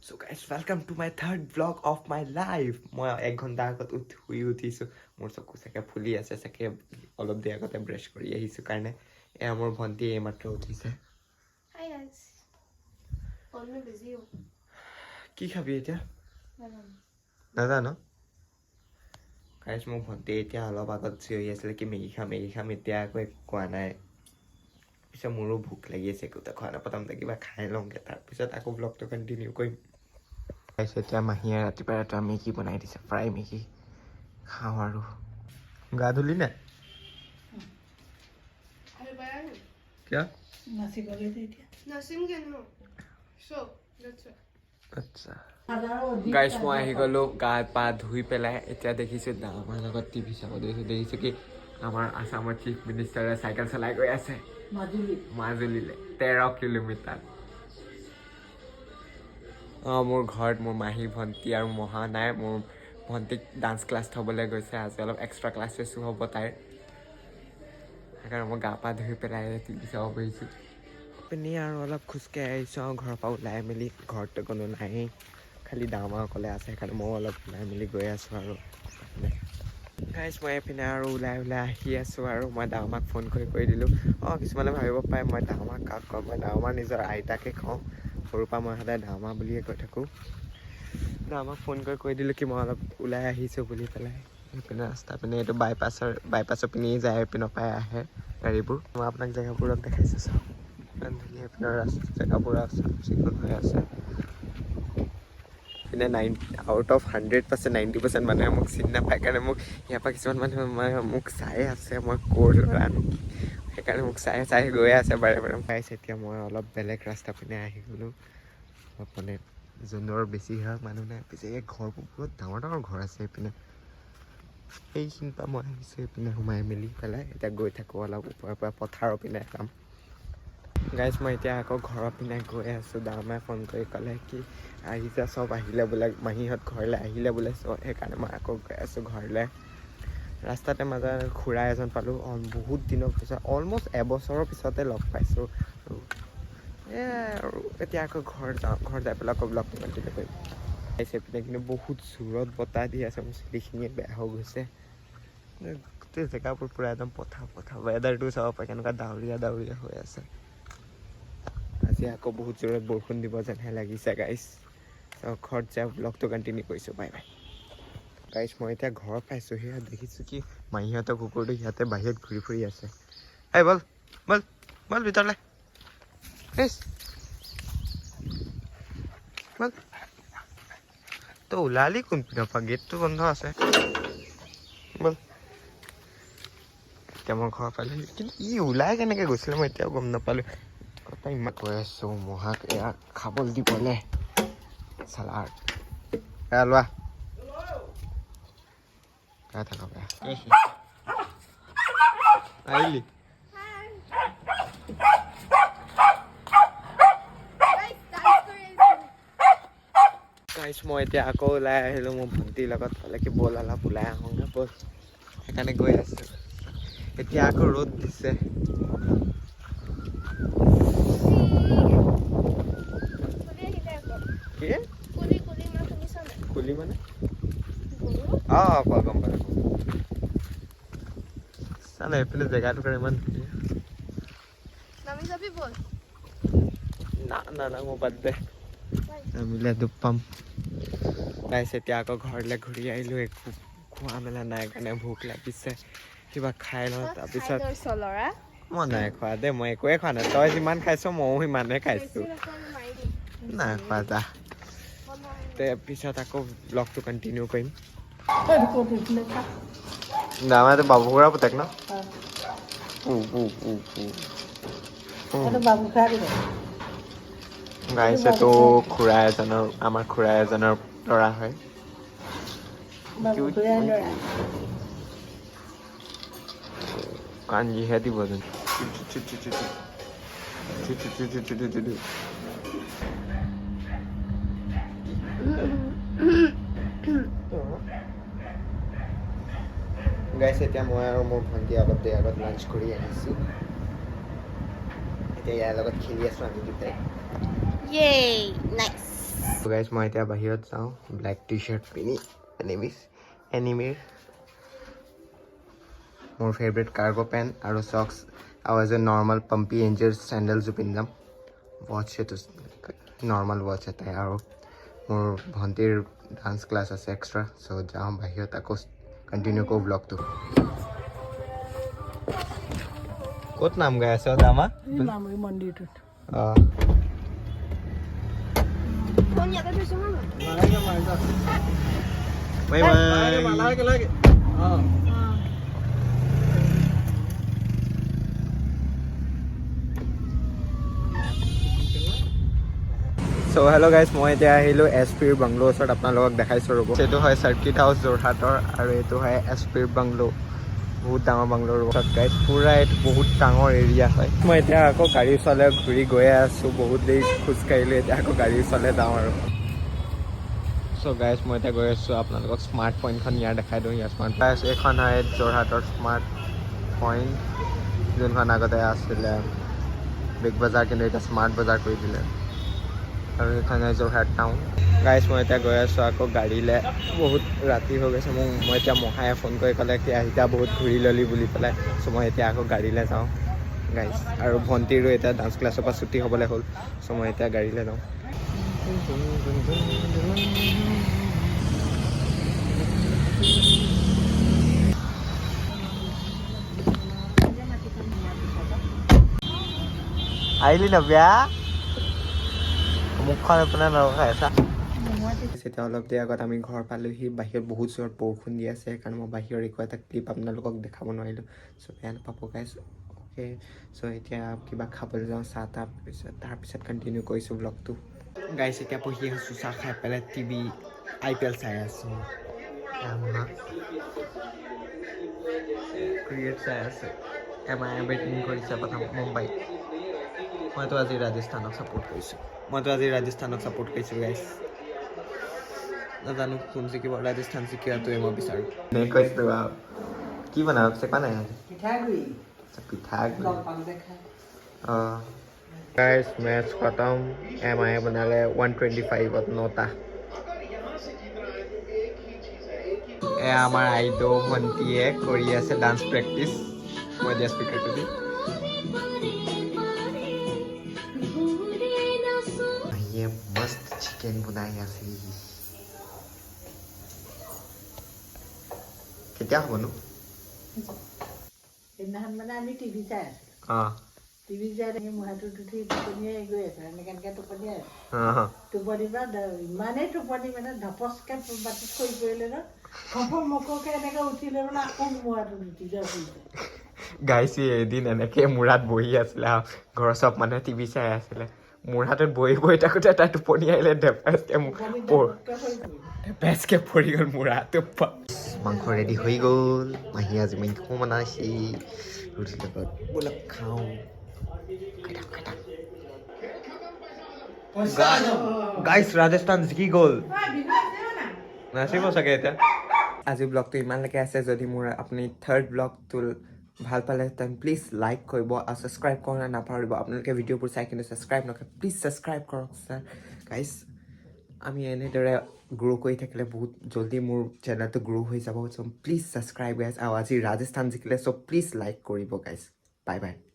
So guys, welcome to my third vlog of my life. মই এক ঘণ্টা আগত শুই উঠিছোঁ। মোৰ চকু চাগে ফুলি আছে চাগে, অলপ দেৰি আগতে ব্ৰাছ কৰি আহিছোঁ কাৰণে। এয়া মোৰ ভণ্টি, এইমাত্ৰ উঠিছে। Hi guys. Phone में बिजी हूँ। কি খাবি এতিয়া? নাজানো। গাইজ, মোৰ ভণ্টি এতিয়া অলপ আগত চিঞৰি আছিলে কি মেগী খাম, মেগী খাম। এতিয়া আকৌ একো কোৱা নাই। পিছত মোৰো ভোক লাগি আছে, একো এটা খোৱা নাই। প্ৰথমতে কিবা খাই লওঁগৈ, তাৰপিছত আকৌ ব্লগটো কণ্টিনিউ কৰিম। গাইজ, এতিয়া মাহীয়ে ৰাতিপুৱা ৰাতিপুৱা মেগী বনাই দিছে, ফ্ৰাই মেগী খাওঁ আৰু। গা ধুলি নে? अरे बयान। কিয়? নাচিবলৈ দে এতিয়া। নাচিমগে ন। So, that's it. আচ্ছা গাইজ, মই আহি গ'লোঁ গা পা ধুই পেলাই। এতিয়া দেখিছোঁ ডাঙৰ লগত টিভি চাব দেখিছোঁ। দেখিছোঁ কি আমাৰ আছামৰ চিফ মিনিষ্টাৰে চাইকেল চলাই গৈ আছে। মাজুলী। মাজুলীলৈ 13 কিলোমিটাৰ। অঁ, মোৰ ঘৰত মোৰ মাহী, ভণ্টি আৰু মহা নাই। মোৰ ভণ্টিক ডান্স ক্লাছ থ'বলৈ গৈছে। আজি অলপ এক্সট্ৰা ক্লাছেছো হ'ব তাইৰ। সেইকাৰণে মই গা পা ধুই পেলাই টিভি চাব বহিছোঁ পিনি আৰু অলপ খোজকাঢ়ি আহিছোঁ আৰু ঘৰৰ পৰা ওলাই মেলি। ঘৰততো কোনো নায়েই, খালি ডাঙৰ অকলে আছে। সেইকাৰণে ময়ো অলপ ওলাই মেলি গৈ আছোঁ। আৰু গাইজ, মই এইপিনে আৰু ওলাই ওলাই আহি আছোঁ আৰু মই ডাঙৰমাক ফোন কৰি কৈ দিলোঁ। অঁ, কিছুমানে ভাবিব পাৰে মই ডাঙৰমাক কাক কওঁ। মই ডাঙৰমাৰ নিজৰ আইতাকে কওঁ। সৰুৰ পৰা মই সদায় ডাঙৰমা বুলিয়ে কৈ থাকোঁ। ডাঙৰমাক ফোন কৰি কৈ দিলোঁ কি মই অলপ ওলাই আহিছোঁ বুলি পেলাই। এইপিনে ৰাস্তা পিনে, এইটো বাইপাছৰ পিনেই যায়, এইপিনৰ পৰাই আহে গাড়ীবোৰ। মই আপোনাক জেগাবোৰক দেখাইছোঁ, চাওক ইমান ধুনীয়া এইপিনৰ ৰাস্তা, জেগাবোৰ চাফ চিকুণ হৈ আছে। পিনে 9 out of 100%, 90% মানুহে মোক চিনি নাপায় কাৰণে মোক ইয়াৰ পৰা কিছুমান মানুহে মানে মোক চাই আছে, মই ক'ৰ ল'ৰা নেকি। সেইকাৰণে মোক চাই চাই গৈ আছে বাৰে বাৰে। পাইছে, এতিয়া মই অলপ বেলেগ ৰাস্তা পিনে আহি গ'লোঁ। অলপ মানে যোনৰ বেছিভাগ মানুহ নাই। পিছে এই ঘৰবোৰ বহুত ডাঙৰ ডাঙৰ ঘৰ আছে এইপিনে। এইখিনিৰ পৰা মই আহিছোঁ এইপিনে সোমাই মেলি পেলাই। এতিয়া গৈ থাকোঁ অলপ ওপৰৰ পৰা, পথাৰৰ পিনে যাম। গাইজ, মই এতিয়া আকৌ ঘৰৰ পিনে গৈ আছোঁ। ডাঙৰমাই ফোন কৰি ক'লে কি আহি যা, চব আহিলে বোলে, মাহীহঁত ঘৰলৈ আহিলে বোলে চব। সেইকাৰণে মই আকৌ গৈ আছোঁ ঘৰলৈ। ৰাস্তাতে মাজত খুৰা এজন পালোঁ। অঁ, বহুত দিনৰ পিছত, অলমষ্ট এবছৰৰ পিছতে লগ পাইছোঁ। আৰু এয়াই আৰু এতিয়া আকৌ ঘৰ যাওঁ। ঘৰ যাই পেলাই আকৌ ব্লগটো কণ্টিনিউ কৰিম। এইপিনে কিন্তু বহুত জোৰত বতাহ দি আছে, মোৰ চুলিখিনিয়ে বেয়া হৈ গৈছে। গোটেই জেগাবোৰ পূৰা একদম পথাৰ পথাৰ। ৱেডাৰটো চাব পাৰে, কেনেকুৱা ডাৱৰীয়া ডাৱৰীয়া হৈ আছে। আজি আকৌ বহুত জোৰত বৰষুণ দিব যেনহে লাগিছে গাইজ। ঘৰত যাই ব্লগটো কণ্টিনিউ কৰিছোঁ। Bye bye. Guys, মই এতিয়া ঘৰ পাইছোঁহি আৰু দেখিছোঁ কি মাহীহঁতৰ কুকুৰটো সিহঁতে বাহিৰত ঘূৰি ফুৰি আছে। এই বল বল বল ভিতৰলৈ, প্লিজ বল। তই ওলালি কোনপিনৰ পৰা? গেটটো বন্ধ আছে। বল। এতিয়া মই ঘৰ পালোহি, কিন্তু ই ওলাই কেনেকৈ গৈছিলে মই এতিয়াও গম নাপালোঁ। কথা ইমান কৈ আছোঁ মহাক এয়া খাবলৈ দিবলৈ চালাড। এয়া লোৱা, খাই থাকা। বেয়া আহিলি। Guys, dance কৰি আছো। গাইছ, মই এতিয়া আকৌ ওলাই আহিলোঁ মোৰ ভণ্টিৰ লগত। ক'লে কি ব'ল অলপ ওলাই আহোঁগৈ ব'ল, সেইকাৰণে গৈ আছোঁ। এতিয়া আকৌ ৰ'দ দিছে। কুলি আহিলে আকৌ। কি? কুলি, কুলি মাত শুনিছ নাই? কুলি মানে? গৰু। অঁ, কোৱা, গম পালোঁ। চালে এইফালে জেগাটো ইমান ধুনীয়া। নামি যাবি ব'ল। না না না, মোৰ বাদ দে, নামিলে দুখ পাম। গাইছ, এতিয়া আকৌ ঘৰলৈ ঘূৰি আহিলোঁ। একো খোৱা মেলা নাই কাৰণে ভোক লাগিছে, কিবা খাই লওঁ তাৰপিছত। খাই লৈছ ল'ৰা। মই নাই খোৱা দেই, মই একোৱে খোৱা নাই। তই যিমান খাইছ, ময়ো সিমানে খাইছোঁ। বেছি নাখালে মাৰি দিম। নাই খোৱা, যা। বনোৱা। তে পিছত আকৌ ব্লগটো কণ্টিনিউ কৰিম। এইটো খা। আমাৰ বাবু খুৰা পুতেক ন? উ উ উ উ। এইটো বাবু খাই দিব। গাইছ, এইটো খুৰা এজনৰ, আমাৰ খুৰা এজনৰ ল'ৰা হয়। বাবু খুৰাই ল'ৰা। কান্দিহে দিব যেন। গাইছ, এতিয়া মই আৰু মোৰ ভণ্টি অলপ দেৰি আগত লাঞ্চ কৰি আহিছোঁ। এতিয়া ইয়াৰ লগত খেলি আছোঁ আমি দুটাই। Yay, nice. গাইজ, মই এতিয়া বাহিৰত যাওঁ, ব্লেক টি চাৰ্ট পিন্ধি, এনিমিছ এনিমিৰ মোৰ ফেভৰেট কাৰ্গো পেণ্ট আৰু চক্স আৰু এযোৰ নৰ্মেল পাম্পি এঞ্জেল চেণ্ডেলযোৰ পিন্ধি যাম। ৱাটচ, সেইটো নৰ্মেল ৱাটচ এটাই। আৰু মোৰ ভণ্টিৰ ডান্স ক্লাছ আছে এক্সট্ৰা। চ' যাওঁ বাহিৰত, আকৌ কণ্টিনিউ কৰোঁ ব্লগটো। ক'ত নাম গাই আছ দামা? এই মন্দিৰটোত। অঁ। ফোন ইয়াতে থৈছো ন। Bye bye. অঁ। চ' হেল্ল' গাইজ, মই এতিয়া আহিলোঁ এছ পিৰ বাংলো ওচৰত। আপোনালোকক দেখাইছোঁ, ৰ'ব। এইটো হয় চাৰ্কিট হাউচ যোৰহাটৰ আৰু এইটো হয় এছ পিৰ বাংলো। বহুত ডাঙৰ বাংলো, ৰ'ব গাইজ। পূৰা এইটো বহুত ডাঙৰ এৰিয়া হয়। মই এতিয়া আকৌ গাড়ীৰ ওচৰলৈ ঘূৰি গৈয়ে আছোঁ। বহুত দেৰি খোজকাঢ়িলোঁ, এতিয়া আকৌ গাড়ীৰ ওচৰলৈ যাওঁ আৰু। চ' গাইজ, মই এতিয়া গৈ আছোঁ। আপোনালোকক স্মাৰ্ট পইণ্টখন ইয়াৰ দেখাই দিওঁ। ইয়াৰ স্মাৰ্ট পইণ্ট এইখন হয়, যোৰহাটৰ স্মাৰ্ট পইণ্ট, যোনখন আগতে আছিলে বিগ বজাৰ, কিন্তু এতিয়া স্মাৰ্ট বজাৰ কৰি দিলে। আৰু সেইখন হয় যোৰহাট টাউন। গাইজ, মই এতিয়া গৈ আছোঁ আকৌ গাড়ীলৈ। বহুত ৰাতি হৈ গৈছে। মোক মই এতিয়া মহায়ে ফোন কৰি ক'লে কি আহি যা, বহুত ঘূৰি ল'লি বুলি পেলাই। চ' মই এতিয়া আকৌ গাড়ীলৈ যাওঁ গাইজ। আৰু ভণ্টিৰো এতিয়া ডান্স ক্লাছৰ পৰা ছুটি হ'বলৈ হ'ল। চ' মই এতিয়া গাড়ীলৈ যাওঁ। আহিলি নব্যা? মুখখন আপোনাৰ নৰখাই আছা। এতিয়া অলপ দেৰি আগত আমি ঘৰ পালোহি। বাহিৰত বহুত জোৰত বৰষুণ দি আছে, সেইকাৰণে মই বাহিৰৰ একো এটা ক্লিপ আপোনালোকক দেখাব নোৱাৰিলোঁ। চ' বেয়া নাপাব গাইজ। অ'কে, চ' এতিয়া কিবা খাবলৈ যাওঁ, চাহ তাহ, পিছত তাৰপিছত কণ্টিনিউ কৰিছোঁ ব্লগটো। গাইজ, এতিয়া বহি আছোঁ চাহ খাই পেলাই, টিভি আইপিএল চাই আছোঁ। ক্ৰিকেট চাই আছে। এম আই বেটিং কৰিছে প্ৰথম মুম্বাই। মইতো আজি ৰাজস্থানক ছাপোৰ্ট কৰিছোঁ। মইতো আজি ৰাজস্থানক ছাপোৰ্ট কৰিছোঁ গাইজ। নাজানো কোন জিকিব, ৰাজস্থান জিকাটোৱে মই বিচাৰোঁ। কৈছিলোঁ আৰু কি বনাব পিছে, কোৱা নাই আজি? পিঠাগুড়ি। পিঠাগুড়ি। জলপান যে খায়। অঁ গাইজ, মেচ খতম। এম আই বনালে 125ত 9টা। এয়া আমাৰ আইদেউ ভণ্টিয়ে কৰি আছে ডান্স প্ৰেক্টিচ। মই দিয়া স্পীকাৰটো দি। মাহীয়ে মস্ত চিকেন বনাই আছে। কেতিয়া হ'বনো? সেইদিনাখন মানে আমি টিভি চাই আছিলোঁ। টিভি চাই থাকি মূৰাটোত উঠি টোপনিয়াই গৈ আছে, এনেকৈ এনেকৈ টোপনিয়াই আছে। টোপনিৰ পৰা ইমানেই টোপনি মানে ধপচকৈ বাতিত সৰি পৰিলে ন, ঘপক মককে এনেকৈ উঠি লৈ মানে আকৌ মূৰাটোত উঠি যায় শুইছে। গাইছি, এদিন এনেকে মূৰাত বহি আছিলে আৰু ঘৰৰ চব মানুহে টিভি চাই আছিলে। মূৰাটোত বহি বহি থাকোঁতে তাই টোপনি আহিলে, ধেপেচকে টোপনি ধপককৈ সৰি পৰিলে। ধেপেচকে পৰি গ'ল মূৰাটো। মাংস ৰেডি হৈ গ'ল। মাহীয়ে আজি মাংস বনাইছে ৰুটিৰ লগত। ব'লক খাওঁ। খাই থাক, খাই থাক। গাইছ, ৰাজস্থান জিকি গ'ল। নাচিব চাগে এতিয়া। আজি ব্লগটো ইমানলৈকে আছে। যদি মোৰ আপুনি থাৰ্ড ব্লগটো ভাল পালে, তেন প্লিজ লাইক কৰিব আৰু ছাবস্ক্ৰাইব কৰা নাপাহৰিব। আপোনালোকে ভিডিঅ'বোৰ চাই কিন্তু ছাবস্ক্ৰাইব নকৰে, প্লিজ ছাবস্ক্ৰাইব কৰক ছাৰ। গাইছ, আমি এনেদৰে গ্ৰ' কৰি থাকিলে বহুত জল্দি মোৰ চেনেলটো গ্ৰ' হৈ যাব। চ' প্লিজ ছাবস্ক্ৰাইব গাইছ। আৰু আজি ৰাজস্থান জিকিলে, চ' প্লিজ লাইক কৰিব গাইছ। Bye bye.